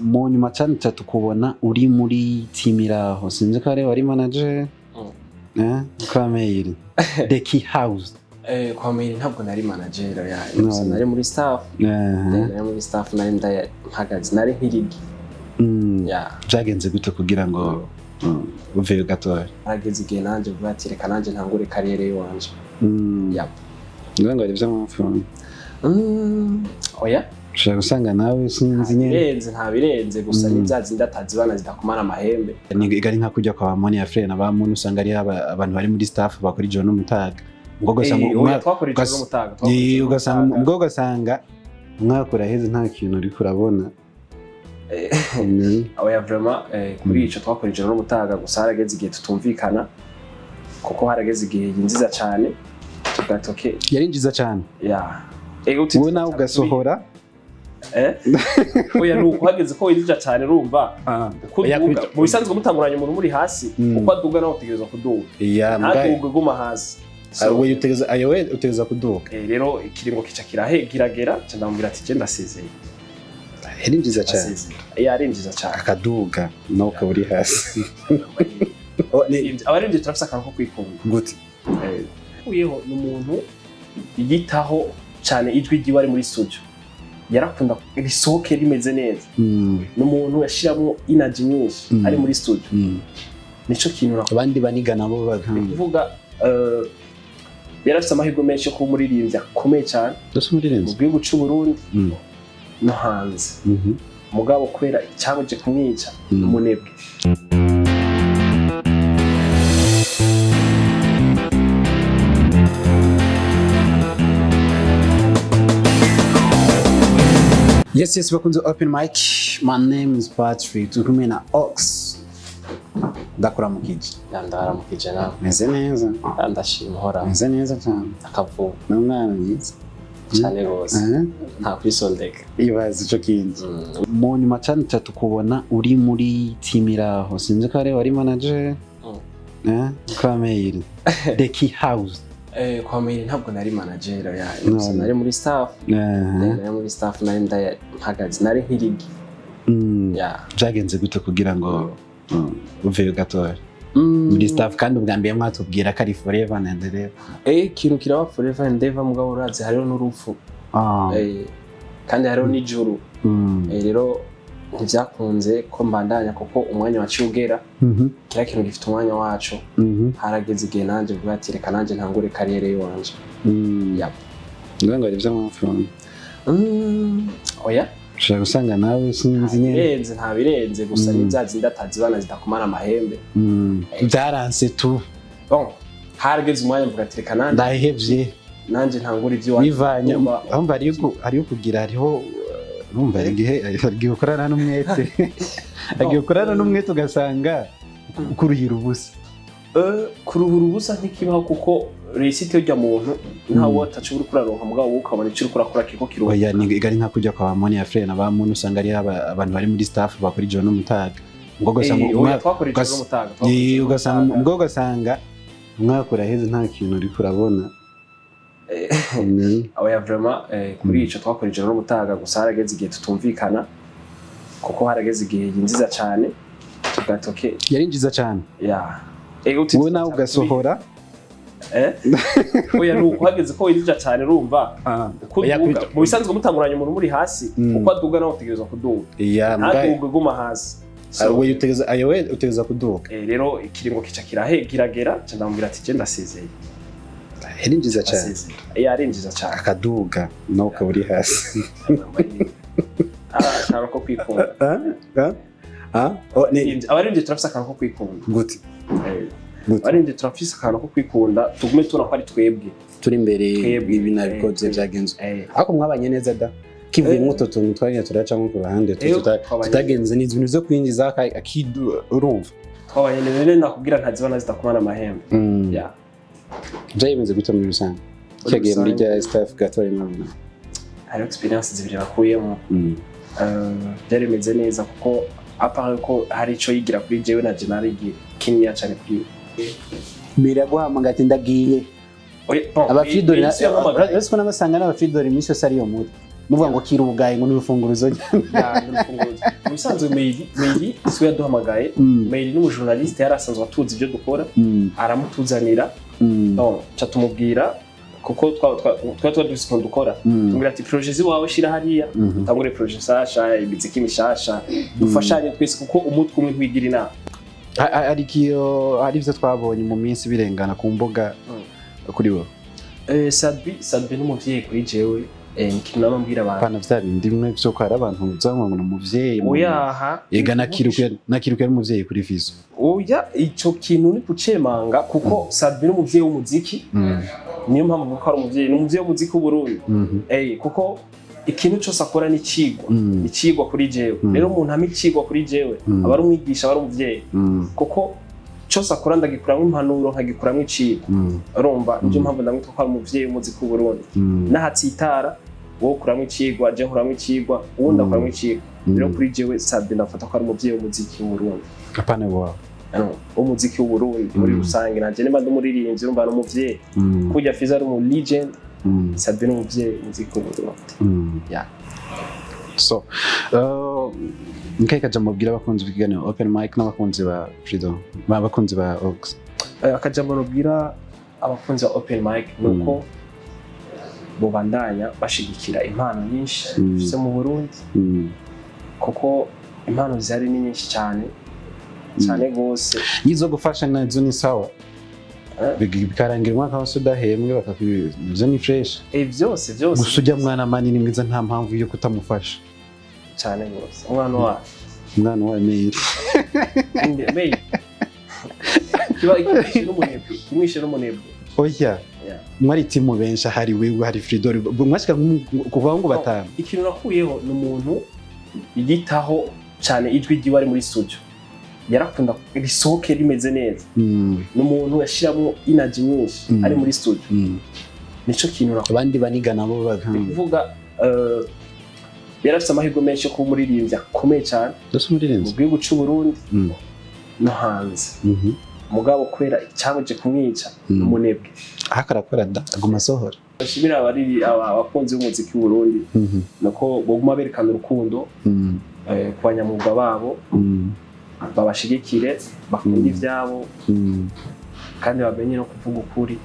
Mu nyuma cyane tukubona uri muri team iraho, sinzi ko ari wari manager kwa Meiri The Key House. Kwa Meiri ntabwo nari manager ya, nari muri staff. Nari muri staff, nari ndahagaze, nari nkirigi. Byagenze gute kugira ngo uveyo gatoya? Harageze igihe nanjye mvuga ati reka nanjye ntangure kariyeri y'iwanje. Yep. Ngira ngo ari byo mpamvu. Oya. Ushobora gusanga nawe sinzi nyine. Birenze, nta birenze gusa ni bya zindi atazibana zidakumara amahembe. Ni gari nka kujya kwa Moni ya Frere na ba Moni, usanga ari abantu bari muri staff bakora ijoro n'umutaga. Ubwo ugasanga twakora ijoro n'umutaga. Ugasanga ubwo ugasanga umwaka uraheze nta kintu uri kurabona. Oya vraiment kuri ico twakora ijoro n'umutaga, gusa harageze igihe tutumvikana kuko harageze igihe yinjiza cyane tugatoke. Yarinjiza cyane. Yeah. Wowe nawe ugasohora. Oya nuko hageze ko winjira cyane urumva mu bisanzwe mutanguranye umuntu muri hasi, uko aduga nawe utegerezwa kuduga. Ntaduga guma hasi. Wowe utegereza, ayo utegereza kuduga. Rero ikiringo kica kirahe kiragera, ndamubwira ati je ndasezeye. Yarinjiza cyane. Yarinjiza cyane. Akaduga nawe ukaba uri hasi. Abaririmbyi turafise akantu ko kwikunda. Gute? Uyeho ni umuntu yitaho cyane ijwi ryiwe ari muri studio. Yarakunda risohoke rimeze neza. Ni umuntu yashiramo energy nyinshi ari muri studio. Nico kintu abandi baniga nabo bavuga. Yarafise amahirwe menshi yo kuba umuririmbyi akomeye cyane mu gihugu cy'u Burundi no hanze. Mugabo kubera icyabuje kumwica umunebwe. Yes, yes, welcome to Open Mic. My name is Patrick. Turi kumwe na Ox. Ndakuramukije. Ndaramukije nawe. Meze neza. Ndashima uhora. Meze neza cyane. Akavuga. N'umwana mwiza. Cyane rwose. Nta kwisondeka. Ibaze ico kintu. Mu nyuma cyane tukubona uri muri team iraho, sinzi ko ari wari manager kwa Meiri The Key House. Kwa Meiri ntabwo nari manager ya, nari muri staff. Nari muri staff, nari ndahagaze, nari nkirigi. Byagenze gute kugira ngo uveyo gatoya muri staff, kandi ubwa mbere mwatubwira ko ari forever and ever? Ikintu kiraba forever and ever, mugabo urazi hariho n'urupfu. Kandi hariho n'ijuru. Rero ntivyakunze ko mbandanya kuko umwanya waciye ugera. Kira kintu gifite umwanya wacu. Harageze igihe nanjye mvuga ati reka nanjye ntangure kariyeri y'iwanje. Yep. Ngira ngo ari byo mpamvu. Oya. Ushobora gusanga nawe sinzi nyine. Birenze, nta birenze gusa ni bya zindi atazibana zidakumara amahembe. Byaranse tu. Bon, harageze umwanya mvuga ati reka nanjye ndahevye. Nanjye ntangure iby'iwanje. Bivanye aho hariyo kugira hariho urumva igihe ukorana n'umwete. Igihe ukorana n'umwete ugasanga kuruhira ubusa. Kuruhura ubusa ntikibaho kuko réussite y'urya muntu ntawe atacu uri kuraronka, mugabo ukabona icyo uri kurakora kiko kiruha. Oya ni gari nka kujya kwa Moni ya Frere na ba Moni, usanga ari abantu bari muri staff bakora ijoro n'umutaga. Ubwo ugasanga twakora ijoro n'umutaga. Ugasanga ubwo ugasanga umwaka uraheze nta kintu uri kurabona. Oya vraiment kuri ico twakora ijoro n'umutaga, gusa harageze igihe tutumvikana kuko harageze igihe yinjiza cyane tugatoke. Yarinjiza cyane. Yeah. Wowe nawe ugasohora. Oya nuko hageze ko winjira cyane urumva mu bisanzwe mutanguranye umuntu muri hasi, uko aduga nawe utegerezwa kuduga. Ntaduga guma hasi. Wowe utegereza, ayo utegereza kuduga. Rero ikiringo kica kirahe kiragera, ndamubwira ati je ndasezeye. Yarinjiza cyane. Yarinjiza cyane. Akaduga nawe ukaba uri hasi. Akantu ko kwikunda. Abaririmbyi turafise akantu ko kwikunda. Gute? Abaririmbyi turafise akantu ko kwikunda, tugume tubona ko ari twebwe turi imbere ibi nabikoze byagenze. Ariko mwabanye neza da kivuyemo utwo tuntu twagiye turacamo ku ruhande tutagenze neza ibintu byo kwinjiza akidu urumva. Twabanye neza nakubwira ntazibana zidakumana amahembe. Byayemeze gute muri rusange? Cyagiye muri rya staff gato rimwe. Hari experience zibiri bakuyemo. Byari bimeze neza kuko apart ko hari ico yigira kuri jewe na Jenari kinini cyane kuri biraguhamagara ati ndagiye. Abafidori uretse ko n'abasanga n'abafidori iminsi yose ari yo mutwe. Muvuga ngo kirugaye ngo n'urufunguruzo. Ya n'urufunguruzo. Musanzwe Meili siwe yaduhamagaye. Meili ni umujournaliste, yari asanzwe atuzi ibyo dukora, aramutuzanira. Donc ca tumubwira kuko twa dufise ukuntu dukora, tumubwira ati projet ziwawe shira hariya, tangure projet nshasha, imiziki mishasha, dufashanye twese kuko umutwe umwe ntiwigira inama. Ariko iyo hari ivyo twabonye mu minsi birengana ku mbuga kuri wowe. Sadbi n'umuvyeyi kuri jewe, ikintu nama mbwira abantu. Pana vya bindi bimwe vyo ko hari abantu uzamwa ngo umuvyeyi. Oyaha. Ega nakiruka ari umuvyeyi kuri Fizo. Oya, ico kintu ni kucemanga kuko Sadbi n'umuvyeyi w'umuziki. Niyo mpamvu kuko ari umuvyeyi, ni umuvyeyi w'umuziki w'u Burundi. Kuko ikintu cyose akora ni icigwa, icigwa kuri jewe. Rero umuntu ampa icigwa kuri jewe, aba ari umwigisha, aba ari umuvyeyi. Kuko cyose akora ndagikuramwo impanuro, nkagikuramwo icigwa. Urumva niyo mpamvu ndamwita ko ari umuvyeyi w'umuziki w'u Burundi. N'ahatsitara wowe ukuramwo icigwa, je nkuramwo icigwa, uwundi akuramwo icigwa. Rero kuri jewe Sadbi ndafata ko ari umuvyeyi w'umuziki w'u Burundi. Apana wawe. Umuziki w'u Burundi muri rusange, nanje nimba ndumuririmbyi urumva n'umuvyeyi. Kurya Fizo ari umu legend, Sadbi n'umuvyeyi w'umuziki w'u Burundi. Yeah. So, nkaye kajambo bwira abakunzi b'ikiganiro Open Mic n'abakunzi ba Freedom, abakunzi ba Ox. Akajambo nobwira abakunzi ba Open Mic nuko bobandanya bashigikira impano nyinshi dufise mu Burundi, kuko impano zihari ni nyinshi cyane cyane gose. Nizo gufasha nazo ni sawa, bikarangira umwaka wose udahembwe bakakwizo ni fresh. Byose byose gusa ujya mwana manini mwiza nta mpamvu yo kutamufasha cyane gose. Umwana wa Meili. Meili kiba kimwishe n'umunebwe. Oya, mwari timu benshi, hari wewe, hari Fridor, mwashika ku bahungu batanu. Ikintu nakuyeho ni umuntu yitaho cyane ijwi ryiwe ari muri studio, yarakunda risohoke rimeze neza. Ni umuntu yashiramo energy nyinshi ari muri studio. Nico kintu nakuye. Abandi baniga nabo bavuga yarafise amahirwe menshi yo kuba umuririmbyi akomeye cyane mu gihugu cy'u Burundi no hanze. Mugabo kubera icyabuje kumwica umunebwe, akarakora da aguma sohora. Bashimira abakunzi b'umuziki w'u Burundi nako boguma berekana urukundo ku banyamwuga babo, babashigikire, bakunda ivyabo kandi bamenye no kuvuga ukuri.